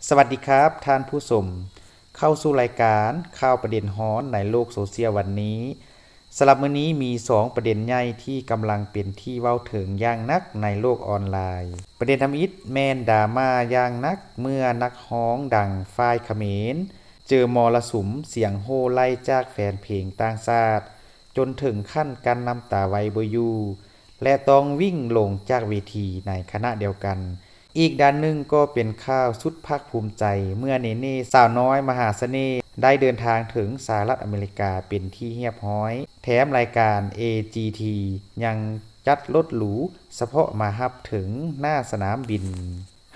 ສະຫວັດດີຄັບທ່ານຜູ້ຊົມ ເຂົ້າສູ່ລາຍການຂ່າວປະເດັນຮ້ອນໃນໂລກໂຊຊຽວວັນນີ້. ສຳລັບມື້ນີ້ມີສອງປະເດັນໃຫຍ່ທີ່ກຳລັງເປັນທີ່ເວົ້າເຖິງຢ່າງໜັກໃນໂລກອອນລາຍ. ປະເດັນທຳອິດແມ່ນດຣາມາຢ່າງໜັກເມື່ອນັກຮ້ອງດັງຝ່າຍຂະເໝນ ເຈີມໍລະສຸມສຽງໂຫ່ໄລ່ຈາກແຟນເພງຕ່າງຊາດ ຈົນເຖິງຂັ້ນກັ້ນນ້ຳຕາໄວ້ບໍ່ຢູ່ ແລະ ຕ້ອງວິ່ງລົງຈາກເວທີໃນຂະນະດຽວກັນ. ອີກດ້ານໜຶ່ງກໍເປັນຂ່າວສຸດພາກພູມໃຈ ເມື່ອເນເນ່ ສາວນ້ອຍມະຫາສະເໜ່ ໄດ້ເດີນທາງເຖິງສະຫະລັດອາເມລິກາເປັນທີ່ຮຽບຮ້ອຍ, ແຖມລາຍການ ເອຈີທີ ຍັງຈັດລົດຫຼູສະເພາະມາຮັບເຖິງໜ້າສະໜາມບິນ.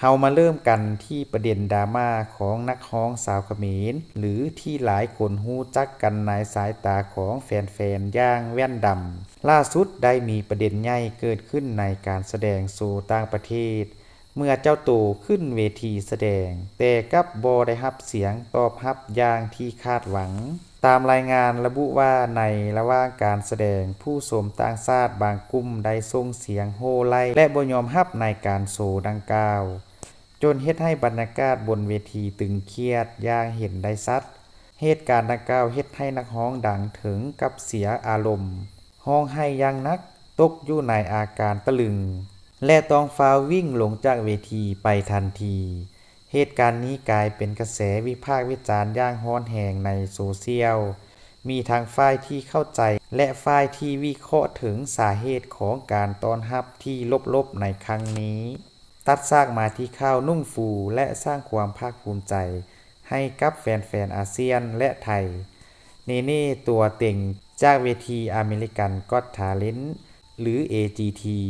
ເຮົາມາເລີ່ມກັນທີ່ປະເດັນດຣາມາຂອງນັກຮ້ອງສາວຂະເໝນ ຫຼື ທີ່ຫຼາຍຄົນຮູ້ຈັກກັນໃນສາຍຕາຂອງແຟນໆ ຢ່າງແວ່ນດຳ. ລ່າສຸດໄດ້ມີປະເດັນໃຫຍ່ເກີດຂຶ້ນໃນການສະແດງໂຊຕ່າງປະເທດ ເມື່ອເຈົ້າໂຕຂຶ້ນເວທີສະແດງ ແຕ່ກັບບໍ່ໄດ້ຮັບສຽງຕອບຮັບຢ່າງທີ່ຄາດຫວັງ. ຕາມລາຍງານລະບຸວ່າ ໃນລະຫວ່າງການສະແດງ, ຜູ້ຊົມຕ່າງຊາດບາງກຸ່ມໄດ້ສົ່ງສຽງໂຫ່ໄລ່ ແລະ ບໍ່ຍອມຮັບໃນການໂຊດັ່ງກ່າວ, ຈົນເຮັດໃຫ້ບັນຍາກາດບົນເວທີຕຶງຄຽດຢ່າງເຫັນໄດ້ຊັດ. ເຫດການດັ່ງກ່າວເຮັດໃຫ້ນັກຮ້ອງດັງເຖິງກັບເສຍອາລົມ, ຮ້ອງໄຫ້ຢ່າງໜັກ, ຕົກຢູ່ໃນອາການຕະລຶງ ແລະ ຕ້ອງຟ້າວວິ່ງລົງຈາກເວທີໄປທັນທີ. ເຫດການນີ້ກາຍເປັນກະແສວິພາກວິຈານຢ່າງຮ້ອນແຮງໃນໂຊຊຽວ, ມີທັງຝ່າຍທີ່ເຂົ້າໃຈ ແລະ ຝ່າຍທີ່ວິເຄາະເຖິງສາເຫດຂອງການຕ້ອນຮັບທີ່ລົບໆໃນຄັ້ງນີ້. ຕັດສາກມາທີ່ຂ່າວໜຸ່ມຟູ ແລະ ສ້າງຄວາມພາກພູມໃຈໃຫ້ກັບແຟນໆອາຊຽນ ແລະ ໄທ. ເນເນ່ຕົວເຕັງຈາກເວທີ America's Got Talent ຫຼື ເອຈີທີ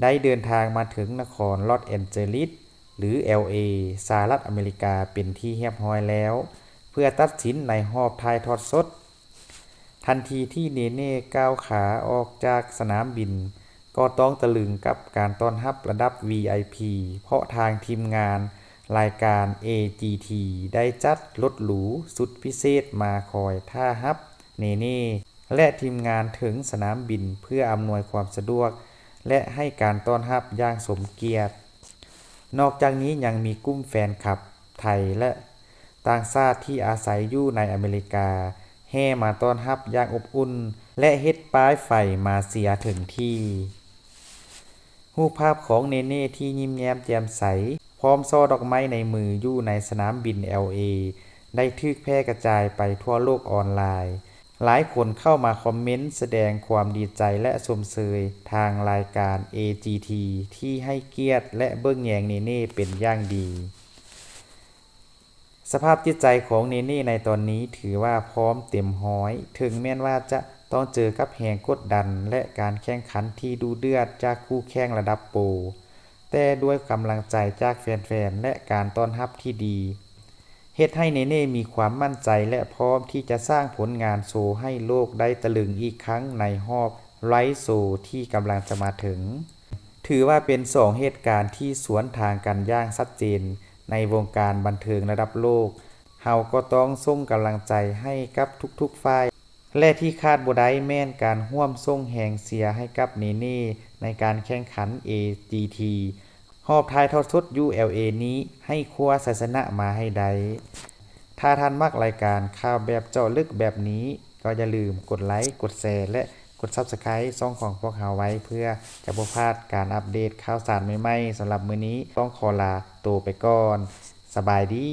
ໄດ້ເດີນທາງມາເຖິງນະຄອນລອດແອນເຈີລິດ ຫຼື ແອລເອ ສະຫະລັດອາເມລິກາເປັນທີ່ຮຽບຮ້ອຍແລ້ວ ເພື່ອຕັດສິນໃນຮອບຖ່າຍທອດສົດ. ທັນທີທີ່ເນເນ່ກ້າວຂາອອກຈາກສະໜາມບິນ ກໍຕ້ອງຕະລຶງກັບການຕ້ອນຮັບລະດັບ ວີໄອພີ ເພາະທາງທີມງານລາຍການ ເອຈີທີ ໄດ້ຈັດລົດຫຼູສຸດພິເສດມາຄອຍຖ້າຮັບເນເນ່ ແລະ ທີມງານເຖິງສະໜາມບິນ ເພື່ອອຳນວຍຄວາມສະດວກ ແລະ ໃຫ້ການຕ້ອນຮັບຢ່າງສົມກຽດ. ນອກຈາກນີ້ຍັງມີກຸ່ມແຟນຄລັບໄທ ແລະ ຕ່າງຊາດທີ່ອາໄສຢູ່ໃນອາເມລິກາ ແຫ່ມາຕ້ອນຮັບຢ່າງອົບອຸ່ນ ແລະ ເຮັດປ້າຍໄຟມາເຊຍເຖິງທີ່. ຮູບພາບຂອງເນເນ່ທີ່ຍິ້ມແຍ້ມແຈ່ມໃສ ພ້ອມສໍ່ດອກໄມ້ໃນມືຢູ່ໃນສະໜາມບິນແອລເອ ໄດ້ຖືກແຜ່ກະຈາຍໄປທົ່ວໂລກອອນລາຍ. ຫຼາຍຄົນເຂົ້າມາຄອມເມັນສະແດງຄວາມດີໃຈ ແລະ ຊົມເຊີຍທາງລາຍການ ເອຈີທີ ທີ່ໃຫ້ກຽດ ແລະ ເບິ່ງແຍງເນເນ່ເປັນຢ່າງດີ. ສະພາບຈິດໃຈຂອງເນເນ່ໃນຕອນນີ້ຖືວ່າພ້ອມເຕັມຮ້ອຍ, ເຖິງແມ່ນວ່າຈະຕ້ອງເຈີກັບແຮງກົດດັນ ແລະ ການແຂ່ງຂັນທີ່ດຸເດືອດຈາກຄູ່ແຂ່ງລະດັບໂປ, ແຕ່ດ້ວຍກຳລັງໃຈຈາກແຟນໆ ແລະ ການຕ້ອນຮັບທີ່ດີ, ເຮັດໃຫ້ເນເນ່ມີຄວາມໝັ້ນໃຈ ແລະ ພ້ອມທີ່ຈະສ້າງຜົນງານໂຊໃຫ້ໂລກໄດ້ຕະລຶງອີກຄັ້ງໃນຮອບໄລໂຊທີ່ກຳລັງຈະມາເຖິງ. ຖືວ່າເປັນສອງເຫດການທີ່ສວນທາງກັນຢ່າງຊັດເຈນໃນວົງການບັນເທີງລະດັບໂລກ. ເຮົາກໍຕ້ອງສົ່ງກຳລັງໃຈໃຫ້ກັບທຸກໆຝ່າຍ ແລະ ທີ່ຂາດບໍ່ໄດ້ແມ່ນການຮ່ວມສົ່ງແຮງເຊຍໃຫ້ກັບເນເນ່ໃນການແຂ່ງຂັນ ເອຈີທີ ຮອບຖ່າຍທອດສົດຢູ່ແອລເອນີ້ ໃຫ້ຄວ້າໄຊຊະນະມາໃຫ້ໄດ້. ຖ້າທ່ານມັກລາຍການຂ່າວແບບເຈາະເລິກແບບນີ້ ກໍຢ່າລືມກົດໄລ, ກົດແຊ ແລະ ກົດ Subscribe ຊ່ອງຂອງພວກເຮົາໄວ້ ເພື່ອຈະບໍ່ພາດການອັບເດດຂ່າວສານໃໝ່ໆ. ສຳລັບມື້ນີ້ຕ້ອງຂໍລາໂຕໄປກ່ອນ. ສະບາຍດີ.